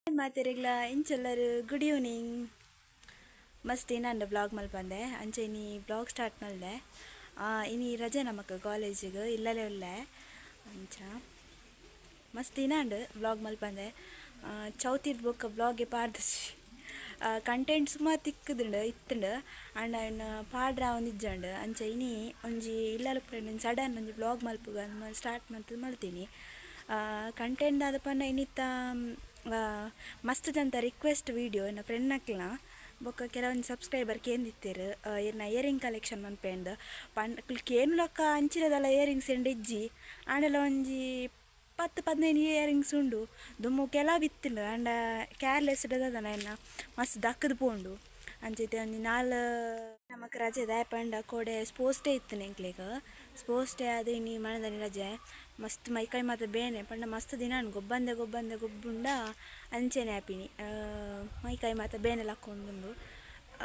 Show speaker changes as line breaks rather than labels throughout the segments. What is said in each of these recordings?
ಮಾತೆರೆಗ್ಲ ಇಂಚೆಲ್ಲರು good evening. ಮಸ್ತ್ ದಿನ blog ಮಲ್ಪಂದೆ ಅಂಚೆ ಇನಿ ಬ್ಲಾಗ್ ಸ್ಟಾರ್ಟ್ ಮಲ್ದೆ. ಇನಿ ರಜೆ ನಮಕ್ ಕಾಲೇಜಿಗ್ ಇಲ್ಲಲೇ ಉಲ್ಲೆ. ಅಂಚ ಮಸ್ತ್ ದಿನ ಬ್ಲಾಗ್ ಮಲ್ಪಂದೆ. ಚೌತಿದ್ ಬೊಕ್ಕ ಬ್ಲಾಗ್ ಪಾಡ್ದಿಜಿ. ಕಂಟೆಂಟ್ ಸುಮಾರ್ ತಿಕ್ಕುದುಂಡು ಇತ್ತುಂಡು ಆಂಡ ಐನ್ ಪಾಡ್ರ ಒಂದಿಜ್ಜಂಡ್. ಅಂಚ ಇನಿ ಒಂಜಿ ಇಲ್ಲಲ್ ಸಡನ್ ಒಂಜಿ ಬ್ಲಾಗ್ ಮಲ್ಪುಗ ಸ್ಟಾರ್ಟ್ ಮಲ್ತ್ ಮಲ್ತಿನಿ. ಕಂಟೆಂಟ್ ದಾದ ಪಂಡ ಇನಿತ ಮಸ್ತ್ ಜನತ ರಿಕ್ವೆಸ್ಟ್ ವಿಡಿಯೋ ಎನ್ನ ಫ್ರೆಂಡ್ ನಕ್ಲ್ನ ಬೊಕ್ಕ ಕೆಲವೊಂಜಿ ಸಬ್ಸ್ಕ್ರೈಬರ್ ಕೇಂದಿತ್ತೆರ್ ಎನ್ನ ಇಯರಿಂಗ್ ಕಲೆಕ್ಷನ್ ಮನ್ಪೆಂದ್ ಪಂಡ ಕೇನುಲಕ್ಕ ಅಂಚಿನದಲ್ಲ ಇಯರಿಂಗ್ಸ್ ಎಂಡ ಇಜ್ಜಿ ಆಂಡಲ ಒಂಜಿ 10 15 ಇಯರಿಂಗ್ಸ್ ಉಂಡು ದುಂಬು ಕೆಲವು ಇತ್ತುಂಡು ಆಂಡ ಕೇರ್ಲೆಸ್ ದಾದನ ಎನ್ನ ಮಸ್ತ್ ದಕ್ಕದ್ ಪೋಂಡು. ಅಂಚ ಇತ್ತೆ ಒಂಜಿ ನಾಲ್ ನಮಕ್ ರಜೆ ದಾಯೆ ಪಂಡ ಕೋಡೆ ಸ್ಪೋರ್ಟ್ಸ್ ಡೇ ಇತ್ತು ಎಂಕ್ಲೆಗ್. ಸ್ಪೋರ್ಟ್ಸ್ ಡೇ ಆದ್ ಇನಿ ಮನದಾನಿ ರಜೆ. ಮಸ್ತ್ ಮೈಕೈ ಮಾತ ಬೇನೆ ಪಂಡ ಮಸ್ತ್ ದಿನ ಗೊಬ್ಬಂದೆ ಗೊಬ್ಬಂದೆ ಗೊಬ್ಬುಂಡ ಅಂಚೆನೆ ಆಪಿನಿ. ಮೈಕೈ ಮಾತ ಬೇನೆ ಲಕ್ಕೊಂದುಂಡು.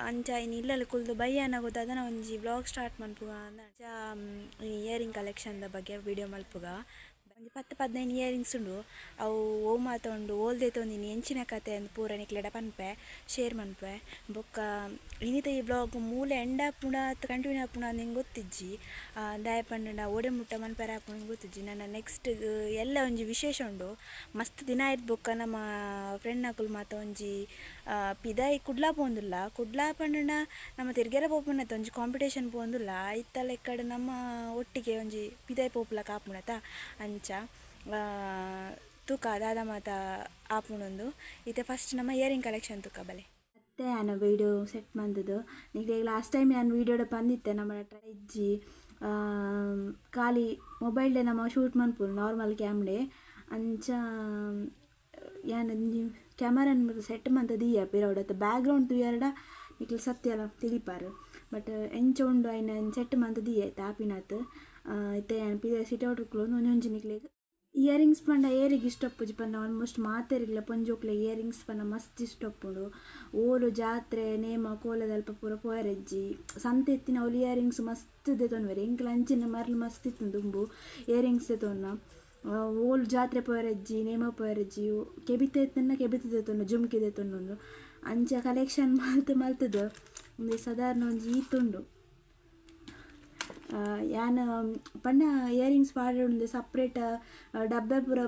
ಅಂಚ ಇನಿ ಇಲ್ಲಲ್ ಕುಲ್ದು ಬಯ್ಯನ ದಾದನ ಒಂಜಿ ಬ್ಲಾಗ್ ಸ್ಟಾರ್ಟ್ ಮನ್ಪುಗ ಅಂಚ ಇಯರಿಂಗ್ ಕಲೆಕ್ಷನ್ ದ ಬಗ್ಗೆ ವಿಡಿಯೋ ಮಲ್ಪುಗ. ಒಂಜಿ 10 15 ಇಯರಿಂಗ್ಸ್ ಉಂಡು ಅವು ಓ ಮಾತ ಉಂಡು ಓಲ್ ದೆತೊಂದಿನಿ ಎಂಚಿನ ಕತೆ ಅಂದ್ ಪೂರ ನಿಕ್ಲೆಡ ಪನ್ಪೆ ಶೇರ್ ಮನ್ಪೆ. ಬೊಕ್ಕ ಇನಿತ ಈ ಬ್ಲಾಗ್ ಮೂಲೆ ಎಂಡ್ ಆಪುಂಡ ಅತ್ತ್ ಕಂಟಿನ್ಯೂ ಆಪುಂಡ ಅಂದ್ ಎಂಕ್ ಗೊತ್ತಿಜ್ಜಿ. ದಾಯೆ ಪಂಡ ಓಡೆ ಮುಟ್ಟ ಮನ್ಪೆರೆ ಆಪುಂಡು ಗೊತ್ತಿಜ್ಜಿ. ನನ ನೆಕ್ಸ್ಟ್ ಎಲ್ಲ ಒಂಜಿ ವಿಶೇಷ ಉಂಡು. ಮಸ್ತ್ ದಿನ ಆಯ್ತು ಬೊಕ್ಕ ನಮ್ಮ ಫ್ರೆಂಡ್ ನಕುಲು ಮಾತ ಒಂಜಿ ಪಿದಾಯಿ ಕುಡ್ಲ ಪೋಂದುಲ್ಲ. ಕುಡ್ಲ ಪಂಡ ನಮ್ಮ ತಿರ್ಗೆರೆ ಪೋಪುನತ ಒಂಜಿ ಕಾಂಪಿಟೇಷನ್ ಪೋಂದುಲ್ಲ. ಐತ ಲೆಕ್ಕಡ್ ನಮ್ಮ ಒಟ್ಟಿಗೆ ಒಂಜಿ ಪಿದಾಯಿ ಪೋಪುಲಕ ಆಪುಂಡತ ಅಂಚ ತೂಕ ದಾದ ಮಾತ ಆಪುಂಡೊಂದು. ಇತ್ತೆ ಫಸ್ಟ್ ನಮ್ಮ ಇಯರಿಂಗ್ ಕಲೆಕ್ಷನ್ ತೂಕ ಬಲೆ. ಮತ್ತೆ ಯಾನ್ ವಿಡಿಯೋ ಸೆಟ್ ಮಂತುದು ನಿಕ್ಲೆಗ್ ಲಾಸ್ಟ್ ಟೈಮ್ ಯಾನ್ ವಿಡಿಯೋಡ್ ಪಂದಿತ್ತೆ ನಮ್ಮ ಇಜ್ಜಿ ಖಾಲಿ ಮೊಬೈಲ್ ಡೇ ನಮ್ಮ ಶೂಟ್ ಮನ್ಪುನು ನಾರ್ಮಲ್ ಕ್ಯಾಮ್ಡೆ. ಅಂಚ ಯಾನ್ ಕ್ಯಾಮರಾನ್ ಸೆಟ್ ಮಂತ್ ದೀಯ ಪಿರವುಡು ಅತ್ತ ಬ್ಯಾಕ್ ಗ್ರೌಂಡ್ ತೂಯರ್ಡ ನಿಕ್ಲ್ ಸತ್ಯಲ ತೆಲಿಪಾರ್. ಬಟ್ ಎಂಚ ಉಂಡು ಐನ್ ಸೆಟ್ ಮಂತ್ ದೀಯ ಇತ್ತೆ ಆಪಿನಾತ್. ಇತ್ತೆ ಯಾನ್ ಪಿರ ಸಿಟ್ ಔಟ್ ಕುಲ್ಲೊಂದು ಒಂಜೊಂಜಿ ನಿಕ್ಲೆಗ್ ಇಯರಿಂಗ್ಸ್ ಪಂಡ ಏರೆಗ್ ಇಷ್ಟ ಉಪ್ಪುಜಿ ಪಂಡ ಆಲ್ಮೋಸ್ಟ್ ಮಾತೆರೆಗ್ಲ ಪೊಂಜೋಕ್ಲೆ ಇಯರಿಂಗ್ಸ್ ಪಂಡ ಮಸ್ತ್ ಇಷ್ಟ ಉಪ್ಪುಂಡು. ಓಲು ಜಾತ್ರೆ ನೇಮ ಕೋಲದಲ್ಪ ಪೂರ ಪೋಯೆರೆಜ್ಜಿ ಸಂತೆ ಇತ್ತಿನ ಅವ್ಲು ಇಯರಿಂಗ್ಸ್ ಮಸ್ತ್ ದೆತೊನ್ವೆರ್. ಎಂಕ್ಲ ಅಂಚಿನ ಮರ್ಲ್ ಮಸ್ತ್ ಇತ್ತುಂಡು ದುಂಬು ಇಯರಿಂಗ್ಸ್ ದೆತೊನ್ನ. ಓಲು ಜಾತ್ರೆ ಪೋಯೆರೆಜ್ಜಿ ನೇಮ ಪೋಯೆರೆಜ್ಜಿ ಕೆಬಿತ ಇತ್ತುಂಡ ಕೆಬಿತ ದೆತೊನ್ನು ಜುಮ್ಕಿ ದೆತೊನ್ನು ಅಂಚ ಕಲೆಕ್ಷನ್ ಮಲ್ತ್ ಮಲ್ತುದು ಉಂದು ಸಾಧಾರಣ ಒಂಜಿ ಈತ್ ಉಂಡು. ಯಾನ್ ಪಂಡ ಇಯರಿಂಗ್ಸ್ ಪಾಡೊಂದು ಸಪ್ರೇಟ್ ಡಬ್ಬೆ ಪೂರ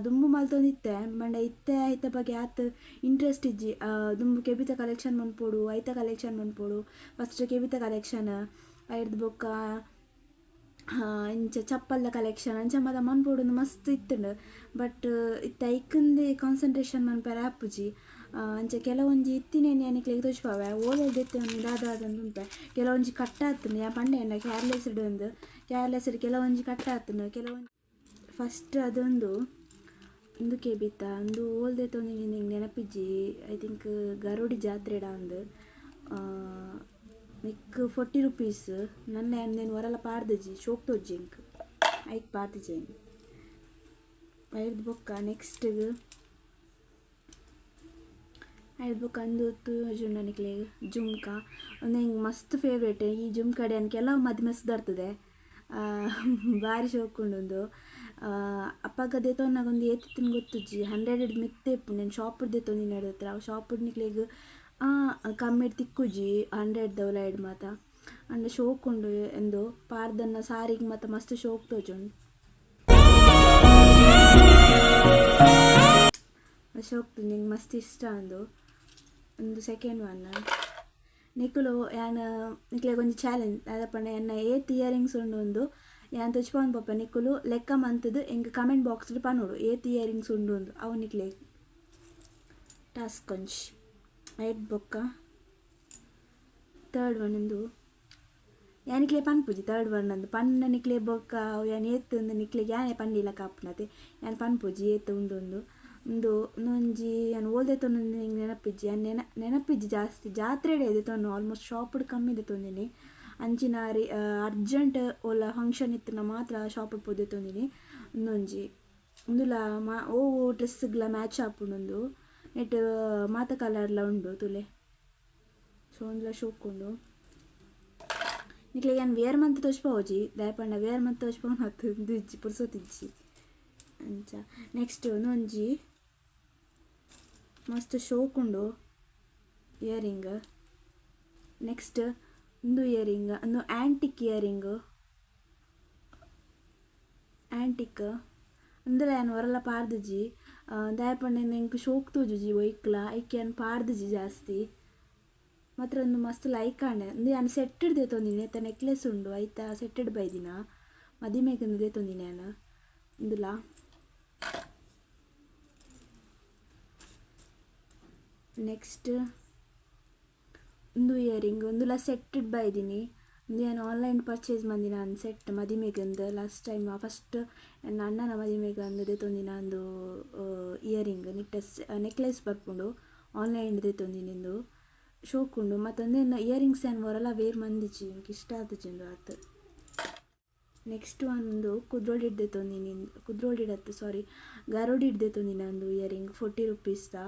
ದುಂಬು ಮಲ್ತೊಂದಿತ್ತೆ. ಪಂಡ ಇತ್ತೆ ಐತ ಬಗ್ಗೆ ಆತ್ ಇಂಟ್ರೆಸ್ಟ್ ಇಜ್ಜಿ. ದುಂಬು ಕೆಬಿತ ಕಲೆಕ್ಷನ್ ಮನ್ಪೊಡು ಐತ ಕಲೆಕ್ಷನ್ ಮನ್ಪೊಡು. ಫಸ್ಟ್ ಕೆಬಿತ ಕಲೆಕ್ಷನ್ ಐರ್ದ್ ಬೊಕ್ಕ ಇಂಚ ಚಪ್ಪಲ್ದ ಕಲೆಕ್ಷನ್ ಅಂಚ ಮಾತ ಮನ್ಪೊಡು ಮಸ್ತ್ ಇತ್ತುಂಡು. ಬಟ್ ಇತ್ತೆ ಐಕಂದೆ ಕಾನ್ಸಂಟ್ರೇಷನ್ ಮನ್ಪೆರೆ ಆಪುಜಿ. ಅಂಚ ಕೆಲವೊಂಜಿ ಇತ್ತಿನೇನೆ ನಿಕ್ಲೆಗ್ ತೋಜಿಪಾವೆ ಓಲೋಲ್ ದೆತ್ತೊಂದು ದಾದ ಉಂತೆ ಕೆಲವೊಂಜಿ ಕಟ್ ಆತುಂಡು. ಯಾನ್ ಪಂಡೆ ಕೇರ್ಲೆಸ್ ಅಂದ್ ಕೇರ್ಲೆಸ್ ಕೆಲವೊಂಜಿ ಕಟ್ ಆತುಂಡು. ಕೆಲವೊಂಜಿ ಫಸ್ಟ್ ಅದೊಂದು ಉಂದು ಕೆಬಿತ ಉಂದು ಓಲ್ ದೆತ್ತೊಂದಿನಿ ಎಂಕ್ ನೆನಪಿಜ್ಜಿ. I think Garudi ಜಾತ್ರೆಡ ಅಂದ್. ನೆಕ್ಕ್ 40 ರುಪೀಸ್. ನನ ಯಾನ್ ಒರಲ ಪಾಡ್ದಿಜಿ ಶೋಕ್ ತೋಜಿ ಎಂಕ್ ಐಕ್ ಪಾಡ್ದಿಜಿ ಐನ್. ಐರ್ದ್ ಬೊಕ್ಕ ನೆಕ್ಸ್ಟ್ ಐರ್ದ್ ಬೊಕ್ಕ ಉಂದು ತೋಜುಂಡ ನಿಕ್ಲೆಗ್ ಜುಮ್ಕಾ. ಉಂದು ಎಂಕ್ ಮಸ್ತ್ ಫೇವರೇಟ್. ಈ ಜುಮ್ಕಾಡ್ ಯಾನ್ ಕೆಲವು ಮದಿಮೆ ಸುದಾರ್ತುದೆ. ಬಾರಿ ಶೋಕು ಉಂಡು ಉಂದು. ಅಪಗ ದೆತೊನ್ನಗ ಉಂದು ಏತ್ ಇತ್ತುಂಡು ಗೊತ್ತುಜ್ಜಿ. 100 ಡ್ ಮಿತ್ತೆ ಇಪ್ಪುಂಡು. ಯಾನ್ ಶಾಪ್ ದೆತೊಂದಿನಿ ಹತ್ರ ಶಾಪ್ ನಿಕ್ಲೆಗ್ ಕಮ್ಮಿಡ್ ತಿಕ್ಕುಜಿ 100 ದ ಉಲಾಯಿಡ್ ಮಾತ. ಆಂಡ ಶೋಕ್ ಉಂಡು ಉಂದು ಪಾಡ್ದನ ಸಾರಿಗ್ ಮಾತ ಮಸ್ತ್ ಶೋಕ್ ತೋಜುಂಡು. ಶೋಕ್ ಎಂಕ್ ಮಸ್ತ್ ಇಷ್ಟ ಉಂದು. ಉಂದು ಸೆಕೆಂಡ್ ಒನ್. ನಿಕುಲು ಯಾನ್ ನಿಕ್ಲೆಗ್ ಒಂಜಿ ಚಾಲೆಂಜ್ ದಾದ ಪಂಡ ಎನ್ನ ಏತ್ ಇಯರಿಂಗ್ಸ್ ಉಂಡು ಉಂದು ಯಾನ್ ತೋಜಿಪಾವೊಂದು ಪೋಪೆ. ನಿಕುಲು ಲೆಕ್ಕ ಮಂತುದು ಎಂಕ್ ಕಮೆಂಟ್ ಬಾಕ್ಸ್ ಡ್ ಪನೊಡು ಏತ್ ಇಯರಿಂಗ್ಸ್ ಉಂಡು ಉಂದು. ಅವು ನಿಕ್ಲೆಗ್ ಟಾಸ್ಕ್ ಒಂಜಿ. ಐರ್ದ್ ಬೊಕ್ಕ ಥರ್ಡ್ ಒನ್ ಉಂದು. ಯಾನ್ ನಿಕ್ಲೆ ಪನ್ಪುಜಿ ಥರ್ಡ್ ಒನ್ ಅಂದ್ ಪಂಡ ನಿಕ್ಲೆ ಬೊಕ್ಕ ಯಾನ್ ಏತ್ ಉಂದು ನಿಕ್ಲೆಗ್ ಯಾನೇ ಪಂಡಿಲಕ ಆಪುಂಡತೆ. ಯಾನ್ ಪನ್ಪುಜಿ ಏತ್ ಉಂಡು ಉಂದು. ಉಂದು ಉಂದೊಂಜಿ ಯಾನ್ ಓಲ್ ದೆತೊಂದು ಎಂಕ್ ನೆನಪಿಜ್ಜಿ. ಯಾನ್ ನೆನಪಿಜ್ಜಿ ಜಾಸ್ತಿ ಜಾತ್ರೆಡೆ ದೆತೊನ್ನು ಆಲ್ಮೋಸ್ಟ್ ಶಾಪ್ ಕಮ್ಮಿ ದೆತೊಂದಿನಿ. ಅಂಚಿನ ಅರ್ಜೆಂಟ್ ಓಲ ಫಂಕ್ಷನ್ ಇತ್ತುಂಡ ಮಾತ್ರ ಶಾಪ್ ಪೋದು ದೆತೊಂದಿನಿ. ಉಂದೊಂಜಿ ಉಂದುಲ ಓ ಡ್ರೆಸ್ಸ್ಗ್ಲ ಮ್ಯಾಚ್ ಆಪುಂಡು ಉಂದು. ನೆಟ್ ಮಾತ ಕಲರ್ಲ ಉಂಡು ತೂಲೆ. ಸೊ ಉಂದುಲ ಶೋಕ್ ಉಂಡು. ನಿಕ್ಲೆಗ್ ಯಾನ್ ವೇರ್ ಮಂತ್ ತೋಜಿಪಾವೊಜಿ ದಾಯೆ ಪಂಡ ವೇರ್ ಮಂತ್ ತೋಜಿಪಾವುನತ್ ಉಂದು ಇಜ್ಜಿ ಪುರ್ಸೊತ್ ಇಜ್ಜಿ. ಅಂಚ ನೆಕ್ಸ್ಟ್ ಉಂದೊಂಜಿ ಮಸ್ತ್ ಶೋಕುಂಡು ಇಯರಿಂಗ್. ನೆಕ್ಸ್ಟ್ ಉಂದು ಇಯರಿಂಗ್ ಉಂದು ಆಂಟಿಕ್ ಇಯರಿಂಗ್ ಆಂಟಿಕ್ ಉಂದುಲ ಯಾನ್ ಒರಲ ಪಾರ್ದಿಜಿ ದಾಯೆ ಪಂಡ ಎಂಕ್ ಶೋಕ್ ತೋಜುಜಿ ಒಯ್ಕ್ಲ ಐಕ್ ಯಾನ್ ಪಾರ್ದಿಜಿ ಜಾಸ್ತಿ ಮಾತ್ರ ಉಂದು ಮಸ್ತ್ ಲೈಕ್ ಆಂಡ್. ಉಂದು ಯಾನ್ ಸೆಟ್ ದೆತೊಂದಿನಿ ಐತ ನೆಕ್ಲೆಸ್ ಉಂಡು ಐತ ಸೆಟ್ ಬೈದಿನ ಮದಿಮೆಗ್ ದೆತೊಂದಿನಿ ಯಾನ್ ಉಂದುಲ. ನೆಕ್ಸ್ಟ್ ಉಂದು ಇಯರಿಂಗ್ ಉಂದುಲ ಸೆಟ್ ಬೈದಿನಿ. ಉಂದು ಯಾನ್ ಆನ್ಲೈನ್ ಪರ್ಚೇಸ್ ಮಂದಿನ ಸೆಟ್ ಮದಿಮೆಗ್ ಲಾಸ್ಟ್ ಟೈಮ್ ಫಸ್ಟ್ ಎನ್ನ ಅಣ್ಣನ ಮದಿಮೆಗ್ ಅಂದ್ ದೆತೊಂದಿನ ಉಂದು ಇಯರಿಂಗ್ ನಿಟ್ಟಸ್ ನೆಕ್ಲೆಸ್ ಬರ್ಪುಂಡು ಆನ್ಲೈನ್ ದೆತೊಂದಿನಿ ಉಂದು ಶೋಕುಂಡು. ಮತ್ತು ಉಂದೆನ್ ಇಯರಿಂಗ್ಸ್ ಯಾನ್ ಒರಲ ವೇರ್ ಮಂದಿಜಿ ಎಂಕ್ ಇಷ್ಟ ಆತಿಜಿ ಉಂದು ಆತ್. ನೆಕ್ಸ್ಟ್ ಒಂದು ಕುದ್ರೋಳಿಡ್ ದೆತೊಂದಿನಿ ಕುದ್ರೋಳಿಡ್ ಅತ್ತ್ ಸಾರಿ ಗರೋಡಿಡ್ ದೆತೊಂದಿನ ಉಂದು ಇಯರಿಂಗ್ 40 ರುಪೀಸ್ ದ.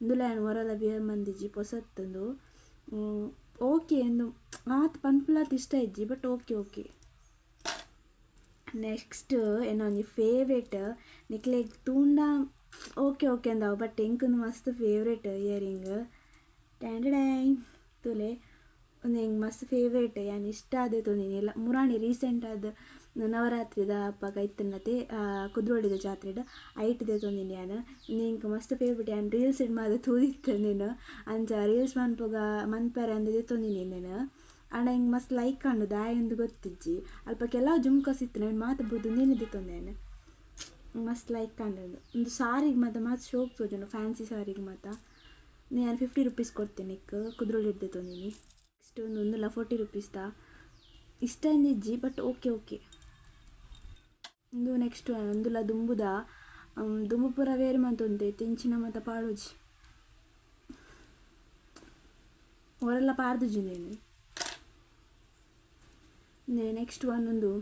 ಉಂದುಲ ಯಾನ್ ಒರಲ ವೇರ್ ಮಂದಿಜಿ ಪೊಸತ್ತುಂದು ಓಕೆ ಉಂದು ಆತ್ ಪನ್ಪುಲಾತ್ ಇಷ್ಟ ಇಜ್ಜಿ ಬಟ್ ಓಕೆ ಓಕೆ. ನೆಕ್ಸ್ಟ್ ಎನ್ನ ಒಂಜಿ ಫೇವ್ರೇಟ್ ನಿಕ್ಲೆಗ್ ತೂಂಡ ಓಕೆ ಓಕೆ ಅಂದಾವು ಬಟ್ ಎಂಕ್ ಮಸ್ತ್ ಫೇವ್ರೇಟ್ ಇಯರಿಂಗ್ ಟ್ಯಾಂಡಡೈ ತೂಲೆ ಉಂದು ಎಂಕ್ ಮಸ್ತ್ ಫೇವ್ರೇಟ್ ಯಾನ್ ಇಷ್ಟ ಆದ್ ತೂಂದಿನಿ ಎಲ್ಲ ಮುರಾಣಿ ರೀಸೆಂಟ್ ಆದ್ ನವರಾತ್ರಿದ ಅಪಗ ಇತ್ತಿನತೆ ಕುದ್ರೋಳಿದ ಜಾತ್ರೆಡ್ ಐಟ್ ದೆತೊಂದಿನಿ ಯಾನ್. ಉಂದು ಎಂಕ್ ಮಸ್ತ್ ಫೇವ್ರೇಟ್ ಯಾನ್ ರೀಲ್ಸ್ ಮಾತ ತೂದಿತ್ತೆ ಉಂದೆನ್ ಅಂಚ ರೀಲ್ಸ್ ಮನ್ಪುಗ ಮನ್ಪೆರೆ ಅಂದ್ ದೆತೊಂದಿನಿ ಉಂದೆನ್. ಆಂಡ ಎಂಕ್ ಮಸ್ತ್ ಲೈಕ್ ಆಂಡ್ ದಾಯೆ ಅಂದ್ ಗೊತ್ತಿಜ್ಜಿ. ಅಲ್ಪ ಕೆಲವು ಜುಮ್ಕಾಸ್ ಇತ್ತಿನ ಐನ್ ಮಾತ ಬುಡ್ದು ಉಂದೆನೆ ದೆತೊಂದೆ ಯಾನ್. ಮಸ್ತ್ ಲೈಕ್ ಆಂಡ್ ಉಂದು. ಉಂದು ಸಾರಿಗೆ ಮಾತ ಮಸ್ತ್ ಶೋಕ್ ತೋಜುಂಡು ಫ್ಯಾನ್ಸಿ ಸಾರಿಗೆ ಮಾತ. ಯಾನ್ 50 ರುಪೀಸ್ ಕೊಡ್ತೇನೆ ಇಕ್ ಕುದ್ರೋಳಿಡ್ ದೆತೊಂದಿನಿ. ನೆಕ್ಸ್ಟ್ ಒಂದು ಉಂದುಲ 40 ರುಪೀಸ್ ದ. ಇಷ್ಟ ಇಜ್ಜಿ ಬಟ್ ಓಕೆ ಓಕೆ. ಉಂದು ನೆಕ್ಸ್ಟ್ ಉಂದುಲ ದುಂಬುದ ದುಂಬು ಪೂರ ವೇರ್ ಮಂತೊಂತೆ ಇಂಚಿನ ಮಾತ ಪಾಡುಜಿ ಒರಲ ಪಾರ್ದುಜಿ ಉಂದೆನ್. ನೆಕ್ಸ್ಟ್ ಒನ್ ಉಂದು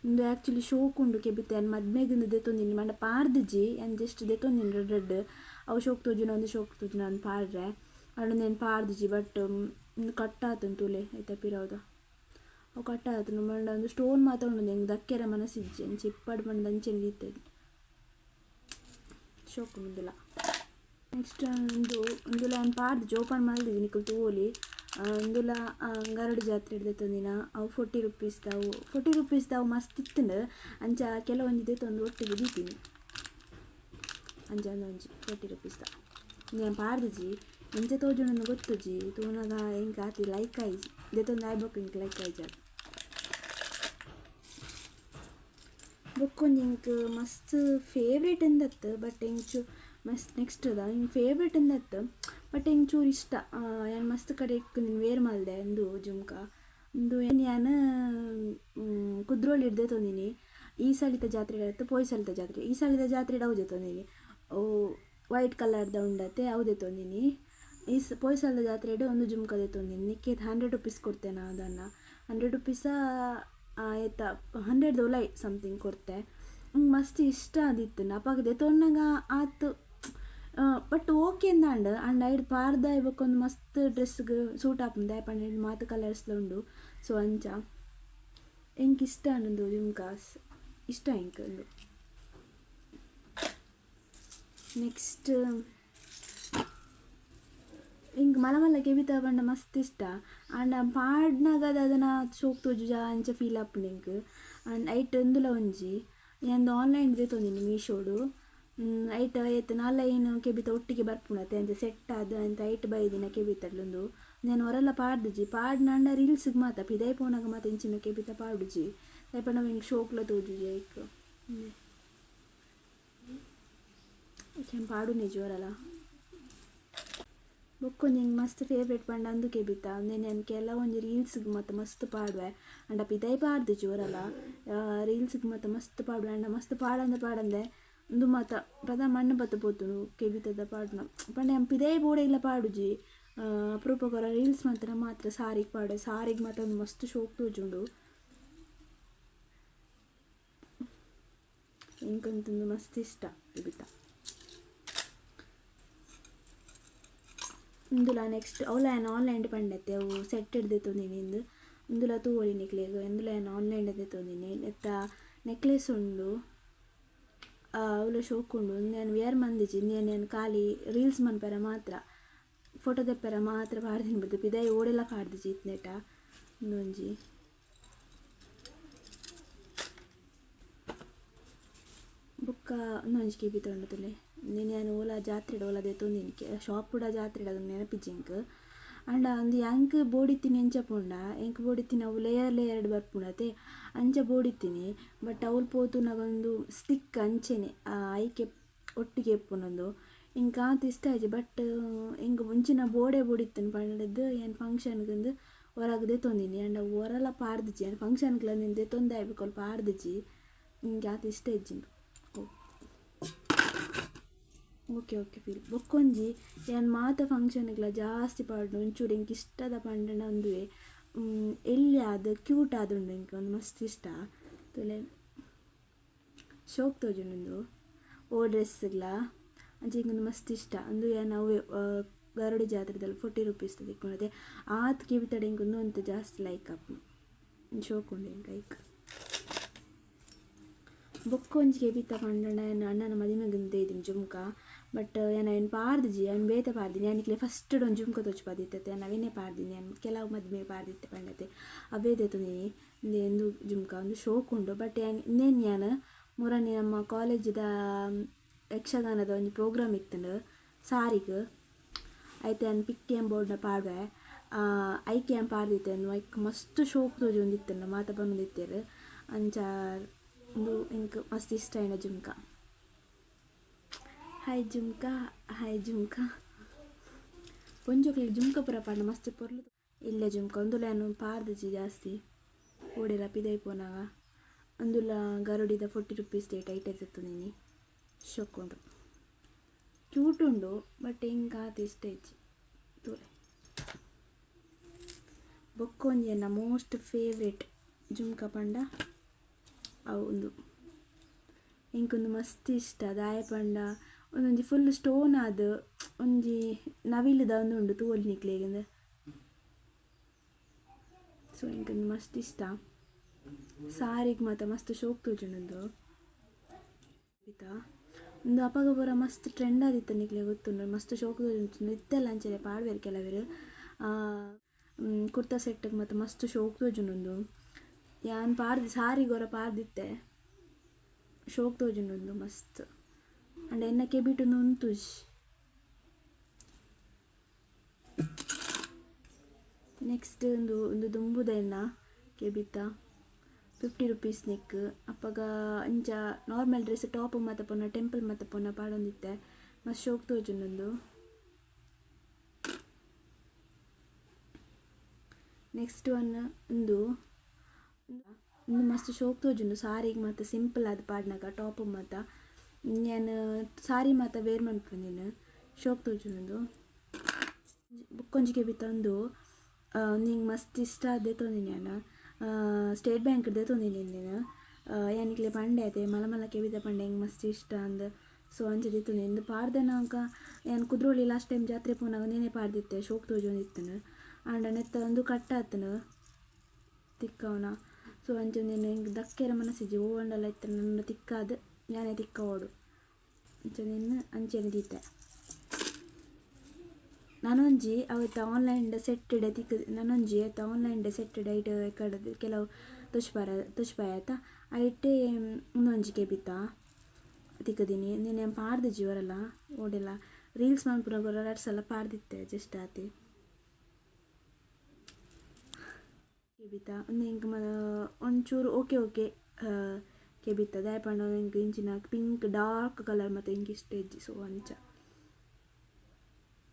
ಉಂದು ಆ್ಯಕ್ಚುಲಿ ಶೋಕ್ ಉಂಡು ಕೆಬಿತ ಯಾನ್ ಮದ್ಮೆಗ್ ಉಂದು ದೆತೊಂದಿನಿ ಮಂಡ ಪಾರ್ದಿಜಿ ಯಾನ್ ಜಸ್ಟ್ ದೆತೊಂದಿನಿ ರೆಡ್ ರೆಡ್ ಅವು ಶೋಕ್ ತೋಜುನ ಉಂದು ಶೋಕ್ ತೋಜುನ ಅಂದ್ ಪಾಡ್ರೆ ಆಂಡ ಉಂದೆನ್ ಪಾರ್ದಿಜಿ ಬಟ್ ಉಂದು ಕಟ್ ಆತುಂಡು ತೂಲೆ ಐತ ಪಿರವುದ ಅವು ಕಟ್ ಆತುಂಡು ಮಂಡ ಉಂದು ಸ್ಟೋನ್ ಮಾತ ಉಂಡು ಎಂಕ್ ದಕ್ಕೆರೆ ಮನಸ್ಸಿಜ್ಜಿ ಅಂಚ ಇಪ್ಪಡ್ ಪಂಡ ಅಂಚನೆ ದೀತೆರ್ ಶೋಕ್ ಉಂದುಲ. ನೆಕ್ಸ್ಟ್ ಉಂದು ಉಂದುಲ ಯಾನ್ ಪಾರ್ದಿಜಿ ಓಪನ್ ಮಲ್ದಿಜಿ ನಿಕುಲು ತೂವೊಲಿ. ಉಂದುಲ ಗರಡು ಜಾತ್ರೆ ದೆತೊಂದಿನ ಅವು 40 ರುಪೀಸ್ ಅವು 40 ರುಪೀಸ್ ಅವು ಮಸ್ತ್ ಇತ್ತುಂಡು ಅಂಚ ಕೆಲವೊಂಜಿ ದೆತೊಂದು ಒಟ್ಟಿಗೆ ದೀತೀನಿ ಅಂಚ ಒಂಜಿ 40 ರುಪೀಸ್ ದ. ಯಾನ್ ಪಾರ್ದಿಜಿ ಎಂಚ ತೋಜುಂಡು ಗೊತ್ತುಜಿ ತೂನಗ ಎಂಕ್ ಆತಿ ಲೈಕ್ ಆಯಿಜಿ ದೆತೊಂದು ಆಯ್ ಬೊಕ್ಕ ಎಂಕ್ ಲೈಕ್ ಆಯಿಜಿ ಆತ್. ಬೊಕ್ಕೊಂಜಿ ಎಂಕ್ ಮಸ್ತ್ ಫೇವ್ರೇಟ್ ಅಂದತ್ತು ಬಟ್ ಎಂಚು ಮಸ್ತ್ ನೆಕ್ಸ್ಟ್ ದ ಎಂಕ್ ಫೇವ್ರೇಟ್ ಅಂದತ್ತು ಬಟ್ ಎಂಕ್ ಚೂರು ಇಷ್ಟ ಯಾನ್ ಮಸ್ತ್ ಕಡೆ ಉಂದೆನ್ ವೇರ್ ಮಲ್ದೆ ಉಂದು ಜುಮ್ಕಾ. ಉಂದು ಯಾನ್ ಕುದ್ರೋಳಿಡ್ ದೆತೊಂದಿನಿ ಈ ಸಲಿತ ಜಾತ್ರೆಡ್ ಅತ್ತ್ ಪೋಯಿ ಸಲಿತ ಜಾತ್ರೆ ಈ ಸಲಿತ ಜಾತ್ರೆಡ್ ಅವು ದೆತೊಂದಿನಿ ಅವು ವೈಟ್ ಕಲರ್ದ ಉಂಡತೆ ಅವು ದೆತೊಂದಿನಿ. ಈ ಪೋಯಿ ಸಲದ ಜಾತ್ರೆಡ್ ಒಂದು ಜುಮ್ಕಾ ದೆತೊಂದಿನಿ ನಿಕ್ಕೆ 100 ರುಪೀಸ್ ಕೊಡ್ತೇನೆ ಅದನ್ನು 100 ರುಪೀಸ ಏತ 100 ಉಲೈ ಸಮಥಿಂಗ್ ಕೊರ್ತೆ. ಮಸ್ತ್ ಇಷ್ಟ ಆದಿತ್ತು ಅಪಗ ದೆತೊನ್ನಗ ಆತ್ ಬಟ್ ಓಕೆ ಅಂದಾಂಡ್ ಆಂಡ ಐಡ್ ಪಾರ್ದ ಬೊಕ್ಕ ಒಂದು ಮಸ್ತ್ ಡ್ರೆಸ್ಗ್ ಸೂಟ್ ಆಪುಂಡು ದಾಯೆ ಪಂಡ ಮಾತ ಕಲರ್ಸ್ಲ ಉಂಡು ಸೊ ಅಂಚ ಎಂಕ್ ಇಷ್ಟ ಆಂಡ್ ಜುಮ್ಕಾಸ್ ಇಷ್ಟ ಎಂಕ್ ಉಂದು. ನೆಕ್ಸ್ಟ್ ಎಂಕ್ ಮಲ್ಲ ಮಲ್ಲ ಕೆಬಿತ ಪಂಡ ಮಸ್ತ್ ಇಷ್ಟ ಆಂಡ ಪಾಡ್ನಗ ದಾದನ ಶೋಕ್ ತೋಜುಜ ಅಂಚ ಫೀಲ್ ಆಪುಂಡು ಎಂಕ್. ಆಂಡ್ ಐಟ್ ಉಂದುಲ ಒಂಜಿ ಯಾನ್ ಆನ್ಲೈನ್ ದೆತೊಂದಿನಿ ಮೀಶೋಡು ಐಟ್ ಏತ್ 4-5 ಕೆಬಿತ ಒಟ್ಟಿಗೆ ಬರ್ಪುಂಡತೆ ಅಂಚ ಸೆಟ್ ಆದ್ ಅಂಚ ಐಟ್ ಬೈದಿನ ಕೆಬಿತಡ್ಲುಂದು ಯಾನ್ ಒರಲ ಪಾಡ್ದಿಜಿ ಪಾಡ್ನಾಂಡ ರೀಲ್ಸ್ಗ್ ಮಾತ ಪಿದಯಿ ಪೋನಗ ಮಾತ ಇಂಚಿನ ಕೆಬಿತ ಪಾಡುಜಿ ದಾಯೆ ಪಂಡ ಎಂಕ್ ಶೋಕ್ಲ ತೋಜುಜಿ ಐಕ್ ಯಾನ್ ಪಾಡುನೆಜಿ ಒರಲ. ಬೊಕ್ಕೊಂಜಿ ಎಂಕ್ ಮಸ್ತ್ ಫೇವ್ರೇಟ್ ಪಂಡ ಅಂದು ಕೆಬಿತ ಉಂದೆನ್ ಯಾನ್ ಕೆಲವೊಂಜಿ ರೀಲ್ಸ್ಗ್ ಮಾತ ಮಸ್ತ್ ಪಾಡುವೆ ಆಂಡ ಪಿದಯಿ ಪಾಡ್ದಿಜಿ ಒರಲ ರೀಲ್ಸ್ಗ್ ಮಾತ ಮಸ್ತ್ ಪಾಡುವೆ ಆಂಡ ಮಸ್ತ್ ಪಾಡಂದೆ ಪಾಡಂದೆ ಉಂದು ಮಾತ ಪದ ಮಣ್ಣು ಪತ್ತ ಪೋತುಂಡು ಕೆಬಿತದ ಪಾಡುನ ಪಂಡ ಯಾನ್ ಪಿದಯಿ ಬೋಡೆಗ್ಲ ಪಾಡುಜಿ ಅಪರೂಪಗ್ ಒರ ರೀಲ್ಸ್ ಮಾತ್ರ ಮಾತ್ರ ಸಾರಿಗೆ ಪಾಡುವೆ ಸಾರಿಗೆ ಮಾತ ಒಂದು ಮಸ್ತ್ ಶೋಕ್ ತೋಜುಂಡು ಎಂಕಂತೂ ಮಸ್ತ್ ಇಷ್ಟ ಕೆಬಿತ. ಉಂದುಲ ನೆಕ್ಸ್ಟ್ ಅವ್ಲ ಯಾನ್ ಆನ್ಲೈನ್ ಪಂಡತ್ತೆ ಅವು ಸೆಟ್ ದೆತೊಂದಿನಿ ಇಂದು ಉಂದುಲ ತೂವೊಲಿ ನಿಕ್ಲೆಗ್ ಉಂದುಲ ಯಾನ್ ಆನ್ಲೈನ್ ದೆತೊಂದಿನಿ ನೆತ್ತ ನೆಕ್ಲೆಸ್ ಉಂಡು ಅವುಲ ಶೋಕುಂಡು ಉಂದೆನ್ ವೇರ್ ಮಂದಿಜಿ ಇಂದೆನ್ ಯಾನ್ ಖಾಲಿ ರೀಲ್ಸ್ ಮನ್ಪೆರೆ ಮಾತ್ರ ಫೋಟೋ ದೆಪ್ಪೆರೆ ಮಾತ್ರ ಪಾಡ್ದಿನಿ ಬುಡ್ದು ಪಿದಾಯಿ ಓಡೆಲ ಪಾಡ್ದಿಜಿ ಇತ್ನೆಟ ಉಂದೊಂಜಿ ಬೊಕ್ಕ ಉಂದೊಂಜಿ ಕೆಬಿತ ಉಂಡು ತೂಲೆ ಉಂದೆನ್ ಯಾನ್ ಓಲ ಜಾತ್ರೆಡ್ ಓಲ ದೆತೊಂದಿನಿ ಶಾಪುಡ ಜಾತ್ರೆಡ್ ನೆನಪಿಜ್ಜಿ ಎಂಕ್ ಆಂಡ ಉಂದು ಎಂಕ್ ಬೋಡಿತ್ತಿನಿ ಎಂಚ ಪೋಂಡ ಎಂಕ್ ಬೋಡಿತ್ತಿನ ಅವು ಲೇಯರ್ ಲೇಯರ್ಡ್ ಬರ್ಪುಂಡತೆ ಅಂಚ ಬೋಡಿತ್ತಿನಿ ಬಟ್ ಅವ್ಲು ಪೋತುನಗ ಉಂದು ಸ್ಟಿಕ್ ಅಂಚೆನೆ ಐಕೆ ಒಟ್ಟಿಗೆ ಇಪ್ಪುನೊಂದು ಎಂಕ್ ಆತ್ ಇಷ್ಟ ಆಯಿಜಿ ಬಟ್ ಎಂಕ್ ಮುಂಚಿನ ಬೋಡೆ ಬೋಡಿತ್ತುಂಡು ಪಂಡ್ದ್ ಯಾನ್ ಫಂಕ್ಷನ್ಗ್ ಹೊರಗ್ ದೆತೊಂದಿನಿ ಆಂಡ ಒರಲ ಪಾಡ್ದಿಜಿ ಯಾನ್ ಫಂಕ್ಷನ್ಗ್ಲ ಉಂದೆನ್ ದೆತೊಂದೆ ಬೊಕ ಪಾಡ್ದಿಜಿ ಎಂಕ್ ಆತ್ ಇಷ್ಟ ಇಜ್ಜಿ ಓಕೆ ಓಕೆ ಫೀಲ್. ಬೊಕ್ಕೊಂಜಿ ಯಾನ್ ಮಾತ ಫಂಕ್ಷನ್ಗ್ಲ ಜಾಸ್ತಿ ಪಾಡುನು ಒಂಚೂರು ಎಂಕ್ ಇಷ್ಟದ ಪಂಡಂಡ ಉಂದುವೆ ಎಲ್ಯ ಆದ್ ಕ್ಯೂಟ್ ಆದುಂಡು ಎಂಕ್ ಉಂದು ಮಸ್ತ್ ಇಷ್ಟ ತೂಲೆ ಶೋಕ್ ತೋಜುಂಡು ಉಂದು ಓ ಡ್ರೆಸ್ಗ್ಲ ಅಂಚ ಎಂಕ್ ಉಂದು ಮಸ್ತ್ ಇಷ್ಟ ಉಂದು ಯಾನ್ ಅವ್ವೆ ಗರಡಿ ಜಾತ್ರೆದಲ್ಲಿ 40 ರುಪೀಸ್ ತಿಕ್ಕುನತೆ ಆತ್ ಕೆಬಿತಡೆ ಎಂಕ್ ಉಂದು ಒಂತೆ ಜಾಸ್ತಿ ಲೈಕ್ ಆಪುಂಡು ಶೋಕ್ ಉಂಡು ಎಂಕ್ ಐಕ್. ಬೊಕ್ಕೊಂಜಿ ಕೆಬಿತ ಪಂಡಂಡ ಯಾನ್ ಅಣ್ಣನ ಮದಿಮೆಗ್ ದೈದಿನಿ ಜುಮ್ಕ ಬಟ್ ಯಾನ್ ಅವೆನ್ ಪಾಡ್ದಿಜಿ ಯಾನ್ ಬೇತೆ ಪಾಡ್ದಿನಿ ಯಾನ್ ನಿಕ್ಲೆ ಫಸ್ಟ್ ಒಂಜಿ ಜುಮ್ಕ ತೋಜಿಪಾದಿತ್ತೆ ಯಾನ್ ಅವೆನೇ ಪಾಡ್ದಿನಿ ಯಾನ್ ಕೆಲವು ಮದಿಮೆ ಪಾಡ್ದಿತ್ತೆ ಪಂಡತೆ ಅವೇ ದೆತೊಂದಿನಿ ಉಂದು ಜುಮ್ಕ ಉಂದು ಶೋಕ್ ಉಂಡು ಬಟ್ ಯಾನ್ ಇಂದೆನ್ ಯಾನ್ ಮುರನಿ ನಮ್ಮ ಕಾಲೇಜಿದ ಯಕ್ಷಗಾನದ ಒಂಜಿ ಪ್ರೋಗ್ರಾಮ್ ಇತ್ತುಂಡು ಸಾರಿಗ್ ಐತೆ ಯಾನ್ ಪಿಕ್ ಏನ್ ಬೋರ್ಡ್ನ ಪಾಡ್ವೆ ಐಕೆ ಯಾನ್ ಪಾಡ್ದಿತ್ತೆ ಐಕ್ ಮಸ್ತ್ ಶೋಕ್ ತೋಜೊಂದಿತ್ತುಂಡು ಮಾತ ಪನೊಂದಿತ್ತೆರ್ ಅಂಚ ಉಂದು ಎಂಕ್ ಮಸ್ತ್ ಇಷ್ಟ ಆಯಿನ ಜುಮ್ಕ. ಹಾಯ್ ಜುಮ್ಕ ಹಾಯ್ ಜುಮ್ಕ ಪೊಂಜೋಕುಲೆಗ್ ಜುಮ್ಕ ಪೂರ ಪಾಡ್ಂಡ ಮಸ್ತ್ ಪೊರ್ಲು ಇಲ್ಲ ಜುಮ್ಕ ಉಂದುಲ ಯಾನ್ ಪಾಡ್ದಿಜಿ ಜಾಸ್ತಿ ಓಡೆಲ ಪಿದಯಿ ಪೋನಗ ಉಂದುಲ ಗರುಡಿದ 40 ರುಪೀಸ್ ಐಟೆ ದೆತ್ತೊಂದಿನಿ ಶೋಕ್ ಉಂಡು ಕ್ಯೂಟ್ ಉಂಡು ಬಟ್ ಎಂಕ್ ಆತ್ ಇಷ್ಟ ಇಜ್ಜಿ ತೂಲೆ. ಬೊಕ್ಕೊಂಜಿ ಎನ್ನ ಮೋಸ್ಟ್ ಫೇವ್ರೇಟ್ ಜುಮ್ಕ ಪಂಡ ಅವು ಉಂದು ಎಂಕ್ ಉಂದು ಮಸ್ತ್ ಇಷ್ಟ ದಾಯೆ ಪಂಡ ಉಂದೊಂಜಿ ಫುಲ್ ಸ್ಟೋನ್ ಆದ್ ಒಂಜಿ ನವಿಲುದ ಉಂದು ಉಂಡು ತೂವೊಲಿ ನಿಕ್ಲೆಗ್ ಸೊ ಎಂಕ್ ಉಂದು ಮಸ್ತ್ ಇಷ್ಟ ಸಾರಿಗ್ ಮಾತ ಮಸ್ತ್ ಶೋಕ್ ತೋಜುಂಡು ಉಂದು ಉಂದು ಅಪಗ ಪೂರ ಮಸ್ತ್ ಟ್ರೆಂಡ್ ಆದಿತ್ತು ನಿಕ್ಲೆಗ್ ಗೊತ್ತುಂಡು ಮಸ್ತ್ ಶೋಕ್ ತೋಜುಂಡು ಇತ್ತೆಲ ಅಂಚನೆ ಪಾಡ್ವೆರ್ ಕೆಲವೆರ್ ಕುರ್ತಾ ಸೆಟ್ ಮಾತ ಮಸ್ತ್ ಶೋಕ್ ತೋಜುಂಡು ಉಂದು ಯಾನ್ ಪಾಡ್ದಿ ಸಾರಿಗ್ ಒರ ಪಾಡ್ದಿತ್ತೆ ಶೋಕ್ ತೋಜುಂಡು ಉಂದು ಮಸ್ತ್ ಅಂಡ ಎನ್ನ ಕೆಬಿಟ್ ಉಂದು ಉಂತುಜಿ. ನೆಕ್ಸ್ಟ್ ಉಂದು ಉಂದು ದುಂಬುದ ಎನ್ನ ಕೆಬಿತ 50 ರುಪೀಸ್ ನೆಕ್ ಅಪಗ ಅಂಚ ನಾರ್ಮಲ್ ಡ್ರೆಸ್ ಟಾಪ್ ಮಾತ ಪೋನ ಟೆಂಪಲ್ ಮಾತ ಪೋನ ಪಾಡೊಂದಿತ್ತೆ ಮಸ್ತ್ ಶೋಕ್ ತೋಜುಂಡು ಉಂದು. ನೆಕ್ಸ್ಟ್ ಒನ್ ಉಂದು ಉಂದು ಮಸ್ತ್ ಶೋಕ್ ತೋಜುಂಡು ಸಾರಿಗ್ ಮಾತ ಸಿಂಪಲ್ ಆದ್ ಪಾಡ್ನಗ ಟಾಪ್ ಮಾತ ಯಾನ್ ಸಾರಿ ಮಾತ ವೇರ್ ಮನ್ಪುನಿನ್ ಶೋಕ್ ತೋಜುಂಡು ಬೊಕ್ಕೊಂಜಿ ಕೆಬಿತ ಉಂದು ಉಂದು ಮಸ್ತ್ ಇಷ್ಟ ಆದ್ ದೆತೊಂದಿನಿ ಯಾನ್ ಸ್ಟೇಟ್ ಬ್ಯಾಂಕ್ ದೆತೊಂದಿನಿ ಇಂದೆನ್ ಯಾನ್ ನಿಕ್ಲೆ ಪಂಡೆ ಅತೆ ಮಲ್ಲ ಮಲ್ಲ ಕೆಬಿತ ಪಂಡೆ ಎಂಕ್ ಮಸ್ತ್ ಇಷ್ಟ ಅಂದ್ ಸೊ ಅಂಚ ದೆತೊಂದಿನಿ ಉಂದು ಪಾಡ್ದನಗ ಯಾನ್ ಕುದ್ರೋಳಿ ಲಾಸ್ಟ್ ಟೈಮ್ ಜಾತ್ರೆ ಪೋನಗ ಉಂದೆನೆ ಪಾಡ್ದಿತ್ತೆ ಶೋಕ್ ತೋಜೊಂದಿತ್ತುಂಡು ಆಂಡ ನೆತ್ತ ಉಂದು ಕಟ್ ಆತುಂಡು ತಿಕ್ಕವನ ಸೊ ಅಂಚ ಉಂದೆನ್ ಎಂಕ್ ದಕ್ಕೆರೆ ಮನಸ್ಸಿಜ್ಜಿ ಓ ಅಂಡಲ ಇತ್ತೆ ನನ್ನ ತಿಕ್ಕಾದ್ ಯಾನೆ ತಿಕ್ಕವೊಡು ಅಂಚ ಉಂದೆನ್ ಅಂಚನೆ ದೀತೆ. ನನೊಂಜಿ ಅವೆತ ಆನ್ಲೈನ್ ಸೆಟ್ ತಿಕ್ ನನೊಂಜಿ ಐತ ಆನ್ಲೈನ್ ಸೆಟ್ ಐಟ್ ಕಡದು ಕೆಲವು ತೋಜ್ಪಾರ ತೋಜ್ಪಾಯ ಆಯ್ತಾ ಐಟೆ ಉಂದೊಂಜಿ ಕೆಬಿತ ತಿಕ್ಕದಿನಿ ಉಂದೆನ್ ಯಾನ್ ಪಾಡ್ದಿಜಿ ಒರಲ ಓಡೆಲ ರೀಲ್ಸ್ ಮನ್ಪುನಗ ಒರ ರಡ್ಡ್ ಸಲ ಪಾಡ್ದಿತ್ತೆ ಜಸ್ಟ್ ಆತೆ. ಕೆಬಿತ ಉಂದು ಎಂಕ್ ಒಂಚೂರು ಓಕೆ ಓಕೆ ಕೆಬಿತ ದಾಯೆ ಪಂಡ ಎಂಕ್ ಇಂಚಿನ ಪಿಂಕ್ ಡಾರ್ಕ್ ಕಲರ್ ಮಾತ ಎಂಕ್ ಇಷ್ಟ ಇಜ್ಜಿ ಸೊ ಅಂಚ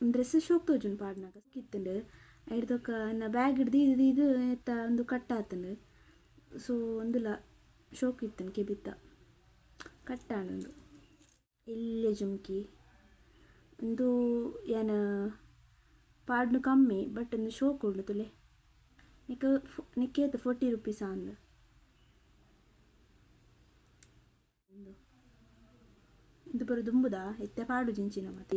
ಡ್ರೆಸ್ ಶೋಕ್ ತೋಜುಂಡು ಪಾಡ್ನಗ ಇತ್ತುಂಡು ಐಡ್ದೊಕ ಎನ್ನ ಬ್ಯಾಗ್ ದೀದ್ ದೀದ್ ನೆತ್ತ ಉಂದು ಕಟ್ ಆತುಂಡು ಸೊ ಉಂದುಲ ಶೋಕ್ ಇತ್ತುಂಡು ಕೆಬಿತ ಕಟ್ ಆಂಡ್ ಉಂದು. ಎಲ್ಯ ಜುಮ್ಕಿ ಉಂದು ಯಾನ್ ಪಾಡ್ನು ಕಮ್ಮಿ ಬಟ್ ಉಂದು ಶೋಕ್ ಉಂಡು ತೂಲೆ ನಿಕ್ ನಿಕ್ಕೇತ್ 40 ರುಪೀಸ್ ಆಂದ್ ಉಂದು ಉಂದು ಪೂರ ದುಂಬುದ ಇತ್ತೆ ಪಾಡುಜಿ ಇಂಚಿನ ಮಾತ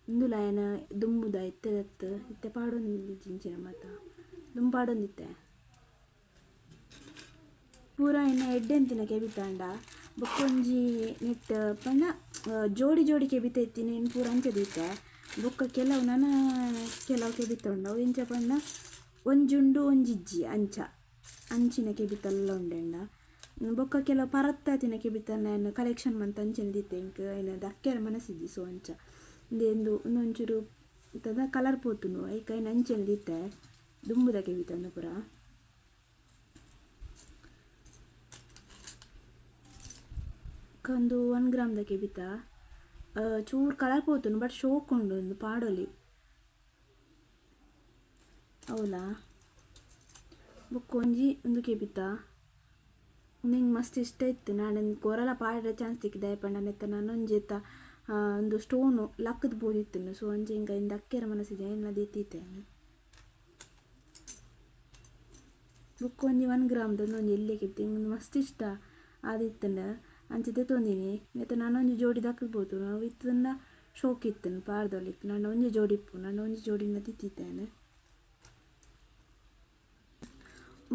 ಉಂದುಲ ಯಾನ್ ದುಂಬುದ ಇತ್ತೆದತ್ತ್ ಇತ್ತೆ ಪಾಡೊಂದಿಜ್ಜಿ ಇಂಚಿನ ಮಾತ ದುಂಬು ಪಾಡೊಂದಿತ್ತೆ. ಪೂರ ಇನ್ನ ಎಡ್ಡೆಂತಿನ ಕೆಬಿತಾಂಡ ಬೊಕ್ಕೊಂಜಿ ನೆಟ್ ಪಂಡ ಜೋಡಿ ಜೋಡಿ ಕೆಬಿತ ಇತ್ತಿನ ಇನ್ನು ಪೂರ ಅಂಚ ದೀತೆ. ಬೊಕ್ಕ ಕೆಲವು ನನ ಕೆಲವು ಕೆಬಿತ ಉಂಡು ಅವು ಎಂಚ ಪಂಡ ಒಂಜುಂಡು ಒಂಜಿಜ್ಜಿ ಅಂಚ ಅಂಚಿನ ಕೆಬಿತಲ್ಲ ಉಂಡೆಂಡ. ಬೊಕ್ಕ ಕೆಲವು ಪರತ್ತಾತಿನ ಕೆಬಿತ ನಾನು ಕಲೆಕ್ಷನ್ ಮಂತ ಅಂಚಿನ ದೀತೆ ಎಂಕ್ ಐನ ದಕ್ಕೆರ ಮನಸ್ಸಿಜ್ಜಿ. ಸೊ ಅಂಚ ಇಂದು ಒಂಚೂರು ತದ ಕಲರ್ ಪೋತುಂಡು ಐಕ್ ಐನ ಅಂಚನೆ ದೀತೆ ದುಂಬುದ ಕೆಬಿತ ಉಂದು ಪೂರ. ಒಂದು 1 ಗ್ರಾಮ್ದ ಕೆಬಿತ ಚೂರು ಕಲರ್ ಪೋತುಂಡು ಬಟ್ ಶೋಕ್ ಉಂಡು ಒಂದು ಪಾಡೊಲಿ ಹೌದಾ. ಬೊಕ್ಕ ಒಂಜಿ ಒಂದು ಕೆಬಿತ ನಿಂಗೆ ಮಸ್ತ್ ಇಷ್ಟ ಇತ್ತು. ನಾನು ಕೊರಲ ಪಾಡ್ರೆ ಚಾನ್ಸ್ ತಿಕ್ಕಿದೆ ಪಂಡ ನೆತ್ತ ನಾನೊಂಜಿ ಇತ್ತ ಒಂದು ಸ್ಟೋನು ಲಕ್ಕದ ಬೋದಿತ್ತು. ಸೊ ಅಂಚೆ ಹಿಂಗೆ ಇಂದ ಅಕ್ಕೆರ ಮನಸ್ಸಿದೆ ಏನ ದೀತಿತ್ತೆ. ಬೊಕ್ಕ ಒಂಜಿ 1 ಗ್ರಾಮ್ದ ಒಂಜಿ ಎಲ್ಲಿ ಕೆಬಿತ ಹಿಂಗೆ ಮಸ್ತ್ ಇಷ್ಟ ಆದಿತ್ತಂಡ ಅಂಚಿದೆ ತೊಂದಿನಿ. ನೆತ್ತ ನಾನೊಂಜಿ ಜೋಡಿ ದಕ್ಕಬೋದು ನಾವು ಇತ್ತಂಡ ಶೋಕ್ ಇತ್ತನು ಪಾರ್ದೊಲಿಕ್. ನಾನು ಒಂಜಿ ಜೋಡಿ ಇಪ್ಪು ನಾನು ಒಂಜಿ ಜೋಡಿನ ತಿತ್ತಿದ್ದೇನೆ.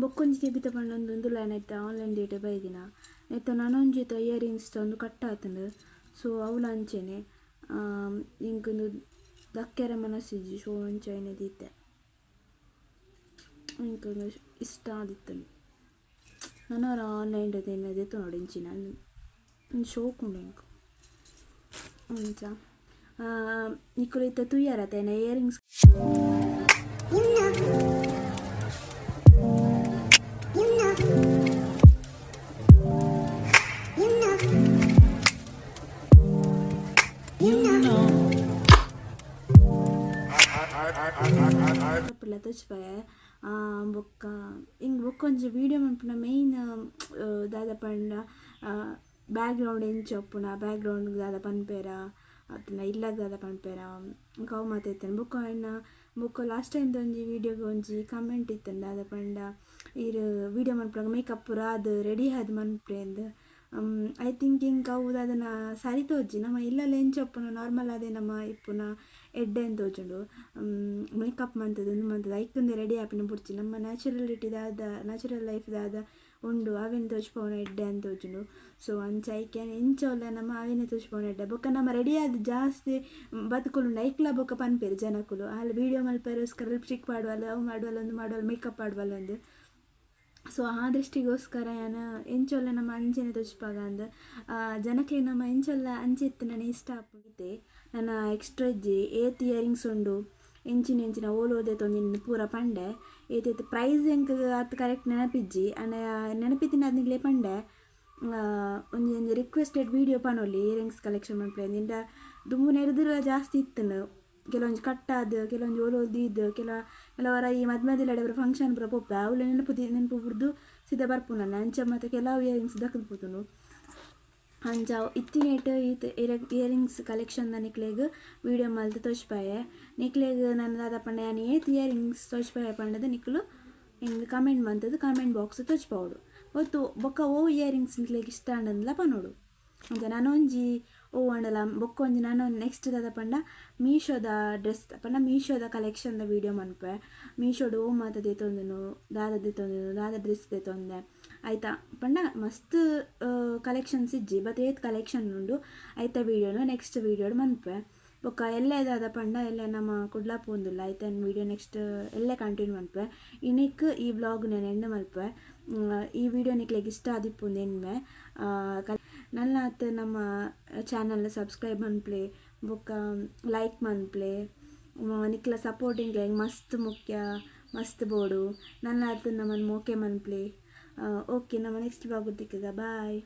ಬೊಕ್ಕೊಂಜಿ ಕೆಬಿತ ಪಂಡ ಒಂದು ಲೈನ್ ಐತೆ ಆನ್ಲೈನ್ ಡೇಟೆ ಬೈದಿನ. ನೆತ್ತ ನಾನೊಂಜಿ ಇಯರಿಂಗ್ಸ್ ಒಂದು ಕಟ್ ಆತಂಡು. ಸೊ ಅವ್ಲ ಅಂಚೆನೆ ಇಂಕೊಂದು ದಕ್ಕೆರೆ ಮನಸ್ಸಿಜ್ಜಿ. ಸೊ ಅಂಚ ಐನೆ ದೀತೆ ಇಂಕೊಂದು ಇಷ್ಟ ಆದಿತ್ತನು. ನಾನು ಆನ್ಲೈನ್ ದೇತು ನೋಡಿ ಇಂಚಿನ ಒಂದು ಶೋಕ್ ಉಂಡು ಇಂಕ್ ಅಂಚ ನಿಕುಲು ಇತ್ತ ತೂಯರತೆ ಇಯರಿಂಗ್ಸ್. ತೋಚ್ಪಾಯ ಬೊಕ್ಕ ಹಿಂಗೆ ಬೊಕ್ಕೊಂಜಿ ವೀಡಿಯೋ ಮನ್ಪುನ ಮೇಯ್ನ್ ದಾದ ಪಂಡ ಬ್ಯಾಕ್ಗ್ರೌಂಡ್ ಎಂಚ ಉಪ್ಪುನ ಬ್ಯಾಕ್ಗ್ರೌಂಡ್ ದಾದ ಪನ್ಪೇರ ಅತ್ತಂಡ ಇಲ್ಲಗ್ ದಾದ ಪನ್ಪೇರ ಅವು ಮಾತ ಇತ್ತಂಡ. ಬೊಕ್ಕ ಐನ ಬೊಕ್ಕ ಲಾಸ್ಟ್ ಟೈಮ್ದ ಒಂಜಿ ವೀಡಿಯೋಗ್ ಒಂಜಿ ಕಮೆಂಟ್ ಇತ್ತಂಡ ದಾದ ಪಂಡ ಈರ್ ವೀಡಿಯೋ ಮನ್ಪುನಗ ಮೇಕಪ್ ಪೂರ ಆದ್ ರೆಡಿ ಆದ್ ಮನ್ಪುಲೆ I think ಇಂಕ್ ಅವು ದಾದನ ಸರಿ ತೋಜಿ. ನಮ್ಮ ಇಲ್ಲಲ್ ಎಂಚ ಉಪ್ಪುನ ನಾರ್ಮಲ್ ಆದೇ ನಮ್ಮ ಇಪ್ಪುನ ಎಡ್ಡೆ ಅಂದ್ ತೋಜುಂಡು. ಮೇಕಪ್ ಮಂತುದು ಉಂದು ಮಂತುದು ಐಕುಂದೆ ರೆಡಿ ಆಪಿನ ಬುಡ್ಚಿ. ನಮ್ಮ ನ್ಯಾಚುರಲಿಟಿ ದಾದ ನ್ಯಾಚುರಲ್ ಲೈಫ್ ದಾದ ಉಂಡು ಅವೆನ್ ತೋಜ್ಪಾವುನ ಎಡ್ಡೆ ಅಂದ್ ತೋಜುಂಡು. ಸೊ ಅಂಚ ಐಕ್ ಎಂಚ ಉಲ್ಲ ನಮ್ಮ ಅವೆನೆ ತೋಜ್ಪಾವುನ ಎಡ್ಡೆ. ಬೊಕ್ಕ ನಮ್ಮ ರೆಡಿ ಆದ್ ಜಾಸ್ತಿ ಬದುಕುಲುಂಡು ಐಕ್ಲ ಬೊಕ್ಕ ಪನ್ಪೆರ್ ಜನಕುಲು ಅಲ್ಲಿ ವೀಡಿಯೋ ಮಲ್ಪೆರೋಸ್ಕರ ಲಿಪ್ಸ್ಟಿಕ್ ಪಾಡುವಲ್ ಅವು ಮಾಡುವಲ್ ಉಂದು ಮಾಡುವಲ್ ಮೇಕಪ್ ಪಾಡುವಲ್ ಅಂದ್. ಸೊ ಆ ದೃಷ್ಟಿಗೋಸ್ಕರ ಯಾನ್ ಎಂಚೊಲ್ಲ ನಮ್ಮ ಅಂಚೆನೆ ತೋಜ್ಪಾಗ ಅಂದ್ ಜನಕ್ಲೆ ನಮ್ಮ ಎಂಚೊಲ್ಲ ಅಂಚೆ ಇತ್ತು ನನಗೆ ಇಷ್ಟ ಆಪುಂಡು. ನನ್ನ ಎಕ್ಸ್ಟ್ರಾ ಇಜ್ಜಿ ಏತ್ ಇಯರಿಂಗ್ಸ್ ಉಂಡು ಎಂಚಿನ ಎಂಚಿನ ಓಲು ಓದೆತೊಂದಿನ ಪೂರ ಪಂಡೆ. ಏತೇತ್ ಪ್ರೈಸ್ ಎಂಕ್ ಅತ್ ಕರೆಕ್ಟ್ ನೆನಪಿಜ್ಜಿ ಅಂಡ ನೆನಪಿತ್ತಿನ ನಿಗ್ಲೆ ಪಂಡೆ. ಒಂಜಿ ಒಂಜಿ ರಿಕ್ವೆಸ್ಟೆಡ್ ವೀಡಿಯೋ ಪನೊಲಿ ಇಯರಿಂಗ್ಸ್ ಕಲೆಕ್ಷನ್ ಮನ್ಪುಲೆ ನಿಂಡ ದುಂಬು ನೆರ್ದಿರ ಜಾಸ್ತಿ ಇತ್ತುಂಡು. ಕೆಲವೊಂಜಿ ಕಟ್ಟಾದ್ ಕೆಲವೊಂಜಿ ಓಲು ದೀದ್ ಕೆಲವರ ಈ ಮದ್ಮೆ ಮದ್ಮೆದಿಲ್ಲಡೆ ಫಂಕ್ಷನ್ ಪೂರ ಪೋಪೆ ಅವ್ಲು ನೆನಪು ನೆನಪು ಬುಡ್ದು ಸೀದಾ ಬರ್ಪುನಲ್ಲ ಅಂಚ ಮತ್ತೆ ಕೆಲವು ಇಯರಿಂಗ್ಸ್ ದಕ್ಕದ್ ಪೋತುಂಡು. ಅಂಚ ಇತ್ತಿನೇಟ್ ಈತ್ ಇಯರಿಂಗ್ಸ್ ಕಲೆಕ್ಷನ್ ನಿಕ್ಲೆಗ್ ವೀಡಿಯೋ ಮಲ್ತ್ ತೋಜ್ಪಾಯೆ. ನಿಕ್ಲೆಗ್ ನನ ದಾದ ಪಂಡ ಯಾನ್ ಏತ್ ಇಯರಿಂಗ್ಸ್ ತೋಜ್ಪಾಯೆ ಪಂಡದ್ ನಿಕುಲು ಎಂಕ್ ಕಮೆಂಟ್ ಮಂತುದು ಕಮೆಂಟ್ ಬಾಕ್ಸ್ ತೋಜ್ಪಾವೊಡು. ಒತ್ತು ಬೊಕ್ಕ ಓ ಇಯರಿಂಗ್ಸ್ ನಿಕ್ಲೆಗ್ ಇಷ್ಟ ಆಂಡಂದ್ಲ ಪನೊಡು. ಅಂಚ ನನೊಂಜಿ ಓ ಆಂಡಲ ಬೊಕ್ಕ ಒಂಜಿ ನಾನು ನೆಕ್ಸ್ಟ್ ದಾದ ಪಂಡ ಮೀಶೋದ ಡ್ರೆಸ್ ಪಂಡ ಮೀಶೋದ ಕಲೆಕ್ಷನ್ದ ವೀಡಿಯೋ ಮನ್ಪೆ. ಮೀಶೋಡು ಓ ಮಾತ ದೆತೊಂದುನು ದಾದ ದೆತೊಂದುನು ದಾದ ಡ್ರೆಸ್ ದೆತೊಂದೆ ಆಯ್ತಾ ಪಂಡ ಮಸ್ತ್ ಕಲೆಕ್ಷನ್ಸ್ ಇಜ್ಜಿ ಬಟ್ ಏತ್ ಕಲೆಕ್ಷನ್ ಉಂಡು ಐತ ವೀಡಿಯೋನು ನೆಕ್ಸ್ಟ್ ವೀಡಿಯೋಡು ಮನ್ಪೆ. ಬೊಕ್ಕ ಎಲ್ಲೆ ದಾದ ಪಂಡ ಎಲ್ಲೆ ನಮ್ಮ ಕುಡ್ಲ ಪೋಂದುಲ್ಲ ಐತ ವೀಡಿಯೋ ನೆಕ್ಸ್ಟ್ ಎಲ್ಲೆ ಕಂಟಿನ್ಯೂ ಮನ್ಪೆ. ಇನಿಕ್ ಈ ವ್ಲಾಗ್ ನಾನು ಎಂಡ್ ಮಲ್ಪೆ. ಈ ವಿಡಿಯೋ ನಿಕ್ಲೆಗ್ ಇಷ್ಟ ಆದಿಪ್ಪುಂದು ಎನ್ಮೆ. ನಲ್ಲಾತ್ ನಮ್ಮ ಚಾನಲ್ ಸಬ್ಸ್ಕ್ರೈಬ್ ಮನ್ಪ್ಲೆ ಬೊಕ್ಕ ಲೈಕ್ ಮನ್ಪ್ಲೆ. ನಿಕ್ಲ ಸಪೋರ್ಟ್ ಎಂಕ್ಲೆಗ್ ಮಸ್ತ್ ಮುಖ್ಯ ಮಸ್ತ್ ಬೋಡು. ನಲ್ಲಾತ್ ನಮ್ಮನ್ ಮೋಕೆ ಮನ್ಪ್ಲೆ. ಓಕೆ ನಮ್ಮ ನೆಕ್ಸ್ಟ್ ವ್ಲಾಗ್ ತಿಕ್ಕುಗ. ಬಾಯ್.